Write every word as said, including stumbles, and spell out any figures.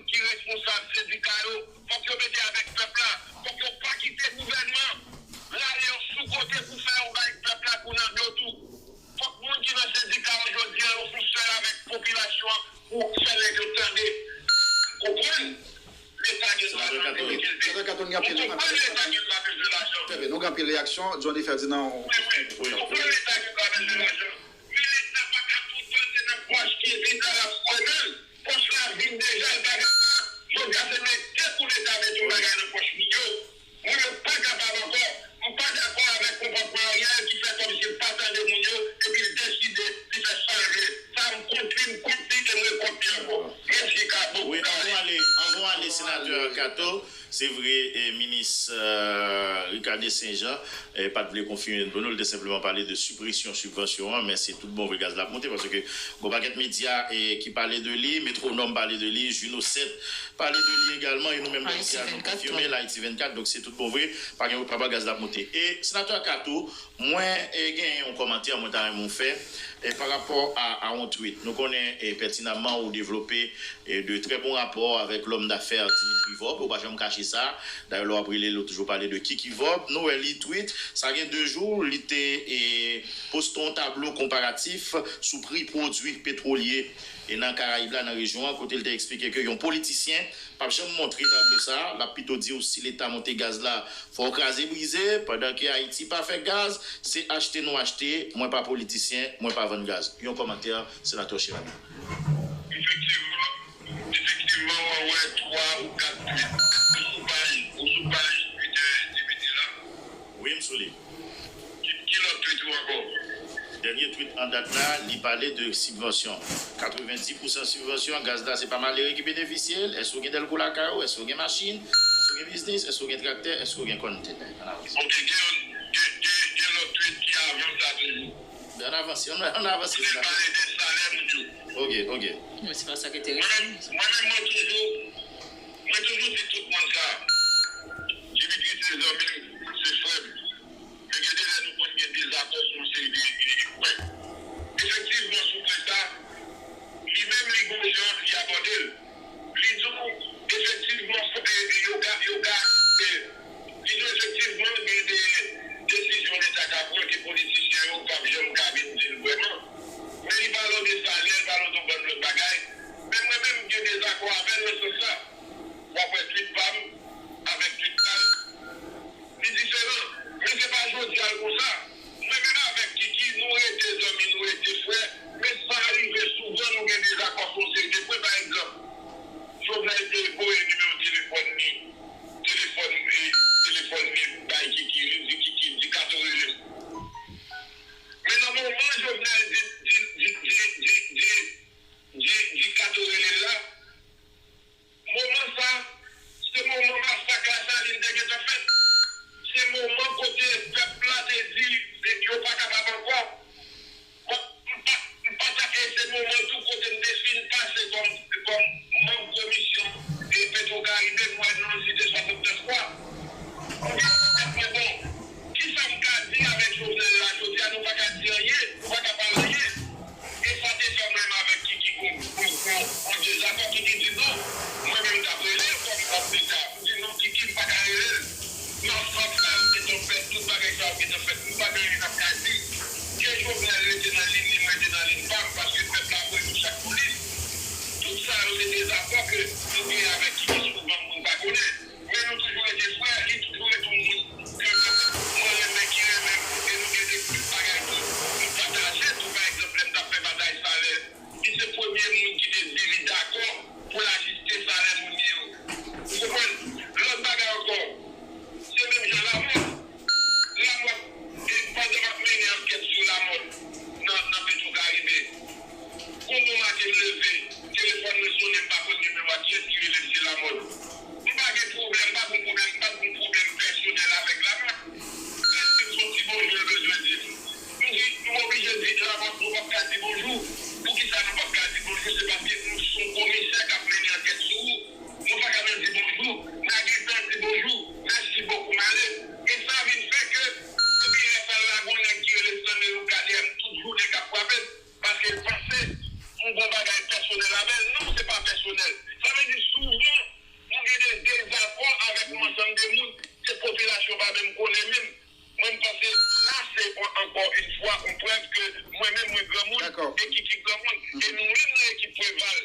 ki responsab sendika yo, fòk yo mete avèk pèp la. Fòk yo pa kite gouvènman la ale yon sou kote pou fè yon bay pèp la kou nan do tou. Fòk moun ki nan sendika yo jodi a yo fonksyone avèk popilasyon an pou fè nèg yo tande. Konprann? Leta gen dwa tande moun ki l vle. Senatè Kato, n ap pile, n ap pile. Leta gen dwa bezwen lajan. Trè byen, nou gen anpil reyaksyon. Johnny Ferdinand. Wi, wi. Konprann leta gen dwa bezwen lajan. Men leta pa ka tout tan se nan pòch ki vid la l ap fwène l. Pòch la vid deja, l pa gen sa. Jodi a se mete pou leta mete yon bagay nan pòch moun yo. Moun yo pa kapab ankò. M pa dakò avèk konpòtman Ariel ki fè kòmsi l pa tande moun yo epi l deside li fè sa l vle. Sa m kont li, m kont li e m rekont li ankò. Mèsi ka bokou. Wi, anvan ale, anvan ale, senatè Kato, se vre, e, minis Ricardé Saint Jean e, pa t vle konfime n pou nou, li te senpleman pale de sipresyon sibvansyon an, men se tout bon vre gaz la ap monte, paske gon pakèt medya e, ki pale de li, Metronòm pale de li, Juno sèt pale de li egalman, e nou menm Ayiti vennkat, nou konfime l, Ayiti vennkat, donk se tout bon vre, pa gen papa gaz la ap monte. E, senatè Kato, mwen e, gen yon kòmantè mwen ta renmen w fè, e, pa rapò a, a yon tweet. Nou konnen e, pètinamman ou devlope e, de trè bon rapò avèk lòm dafè Dimitri Vorbe, ou pa janm kache sa. Dayè, lè w ap rele l, ou toujou pale de Kiki Vorbe. Nou wè li tweet, sa gen de jou, li te e, poste yon tablo konparatif sou pri pwodui petwolye e nan Karayib la, nan rejyon an, kote l te eksplike ke yon politisyen p ap janm montre tablo sa a, l ap pito di w si Leta monte gaz la, fò w kraze brize, pandan ke Ayiti pa fè gaz, se achte nou achte, mwen pa politisyen, mwen pa vann gaz. Yon kòmantè, senatè Chirac. Efektivman, efektivman, mwen wè twa ou kat tweet ou sou paj, ou sou paj Twitter Dimitri la. Wi, m sou li. Ki, ki lòt tweet ou ankò? Dènye tweet an dat la, li pale de sibvansyon. Katrevenndis pousan sibvansyon, gaz la se pa malere ki benefisye l. Èske w gen dèlko lakay ou? Èske w gen machin? Èske w gen biznis? Èske w gen traktè? Èske w gen kòntenè? Ann avanse. Ok, gen, gen, gen, gen lòt tweet ki avan sa toujou. Ann avanse, ann, ann avanse, senatè. Pale de salè moun yo. Ok, ok. Men se pa sa ki enterese nou. Mwen menm, mwen toujou, mwen toujou di tout moun sa. Dimitri se zanmi m, se frè m. Men gen de lè nou konn gen dezakò sou yon seri de, de pwen. Efektivman, sou pwen sa, li menm li gon jan li abòde l. Li di w, efektivman, fò, e, e, yo ka, yo ka, e, li di w, efektivman, gen de desizyon Leta ka pran ke politisyen yo p ap janm ka vin di l vrèman. Men li pale w de salè, li pale w de yon bann lòt bagay. Men mwen menm, m gen dezakò avè l nan sans sa. W ap wè tweet pa m avèk tweet pa l. Li diferan, men se pa jodi a l konsa. Mwen menm avèk Kiki, nou rete zanmi, nou rete frè, men sa rive souvan nou gen dezakò sou yon seri de pwen. Pa egzanp, Jovenel te voye nimewo telefòn li, telefòn, e, telefòn li bay Kiki, li di Kiki, di Kato rele m. Men nan moman Jovenel di, di, di, di, di, di, di, di Kato rele l la, moman sa, se moman masak Lasalin te gentan fèt. Se moman kote pèp la te di, yo pa kapab ankò. Bon, m pa, m pa ta, e se moman tou kote m te fin pase kòm, kòm manm komisyon e Petwokaribe, m wè nou site swasantnèf fwa. M di, mwen, bon, kisa m ka di avèk Jovenel la jodi a? Nou pa ka di anyen, nou pa ka pale anyen. E sa te fè mwen menm avèk Kiki gon, gon, gon, gon dezakò. Kiki di non, mwen menm m t ap rele l kòm òm deta. M di non, Kiki, m pa ka rele l. Nan sans sa yo gentan fèt, tout bagay sa yo gentan fèt, nou pa gen anyen n ap ka di. Ke Jovenel rete nan liy li, mwen rete nan liy pa m, paske pèp la voye nou chak pou liy. Tout sa yo se dezakò ke nou genyen avèk Kiki souvan moun pa konnen. Men nou toujou rete frè, li toujou rete yon moun ke mwen renmen, ki renmen m, e nou gen de tout bagay tou nou pataje tou. Pa egzanp, lè m t ap fè batay salè, li se premye moun ki te di li dakò pou l ajiste salè moun li yo. Ou konprann? Lòt bagay ankò, se menm jan Lamòt. Lamòt, e pandan m ap mennen ankèt sou Lamòt nan, nan Petwokaribe, gon bon maten m leve, telefòn mwen sonnen, m pa konn nimewo a, kiyès ki rele m, se Lamòt. M pa gen pwoblèm, m pa gon pwoblèm, m pa t gon pwoblèm pèsonèl avèk Lamòt. Èske se yon ti bonjou l bezwen di m? M di, m oblije di Lamòt, nou p ap ka di bonjou. Poukisa nou p ap ka di bonjou? Se paske nou se yon komisè k ap mennen ankèt sou ou. Nou pa ka menm di bonjou. N a gentan di bonjou. Mèsi bokou, m ale. E sa vin fè ke depi lè sa l la, gon nèg ki rele Stanley Lucas dèyè m tout jounen k ap frape m. Paske l panse m gon bagay pèsonèl avè l. Non, se pa pèsonèl. Sa vle di, si w moun, se popilasyon pa menm konnen menm. Mwen, m panse la se ankò yon fwa yon prèv ke mwen menm mwen granmoun e Kiki granmoun. E nou menm nan ekip Preval,